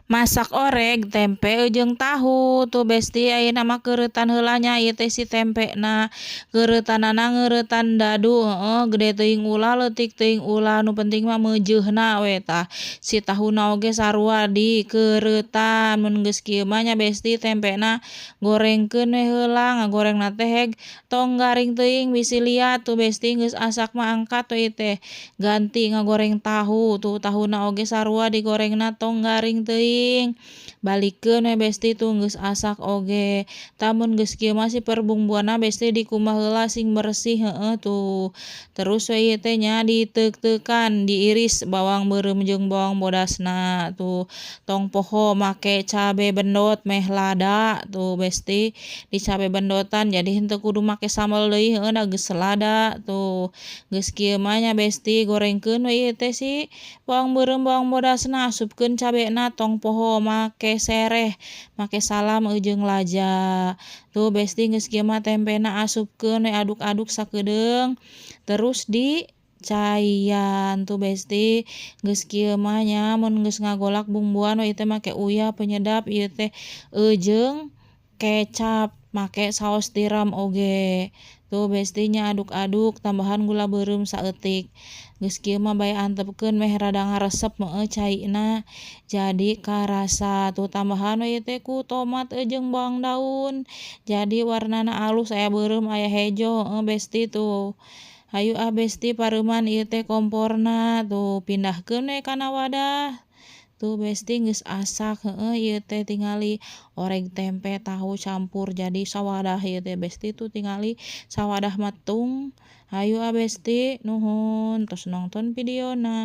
Masak oreg tempe jeung tahu tuh, Besti. Ayeuna mah keureutan heula nya ieu teh si tempena. Keureutanana ngeuretan dadu, heueuh, gede teuing ulah, leutik teuing ulah, nu penting mah meujeuhna we. Tah, si tahuna oge sarua dikeureutan. Mun geus kieu mah nya, Besti, tempena gorengkeun we heula. Ngagorengna teh heg tong garing teuing, bisi liat. Tuh, Besti, geus asak mah angkat we teh, ganti ngagoreng tahu. Tuh, tahuna oge sarua digorengna tong garing teuing, balikeun we, Besti. Tuh, geus asak oge. Tah, mun geus kieu mah si perbumbuanna, Besti, dikumbah heula sing bersih, heueuh. Tuh, terus we ieu teh nya diteuk-teukan, diiris bawang beureum jeung bawang bodasna. Tuh, tong poho make cabe bendot meh lada. Tuh, Besti, di cabe bendotan jadi henteu kudu make sambel deui, heueuh, da geus lada. Tuh, geus kieu mah nya, Besti, gorengkeun we ieu teh si bawang beureum, bawang bodasna, asupkeun cabena, tong poho make sereh, make salam jeung laja. Tuh, Besti, geus kieu mah tempena asupkeun we, aduk-aduk sakedeung, terus di caian. Tuh, Besti, geus kieu mah nya, mun geus ngagolak bumbuan we ieu teh make uyah, penyedap ieu teh jeung kecap, make saos tiram oge. Tuh, Besti nya, aduk-aduk, tambahan gula beureum saeutik. Geus kieu mah bae antepkeun meh rada ngaresep, heueuh, caina jadi karasa. Tuh, tambahan we ieu teh ku tomat jeung bawang daun, jadi warnana alus, aya beureum, aya hejo, heueuh, Besti. Tuh, hayu ah, Besti, pareuman ieu teh komporna. Tuh, pindahkeun we kana wadah. Tuh, Besti, geus asak, heueuh, ieu teh tingali oreg tempe tahu campur jadi sawadah ieu teh, Besti. Tuh, tingali sawadah metung. Hayu ah, Besti, nuhun tos nongton videona.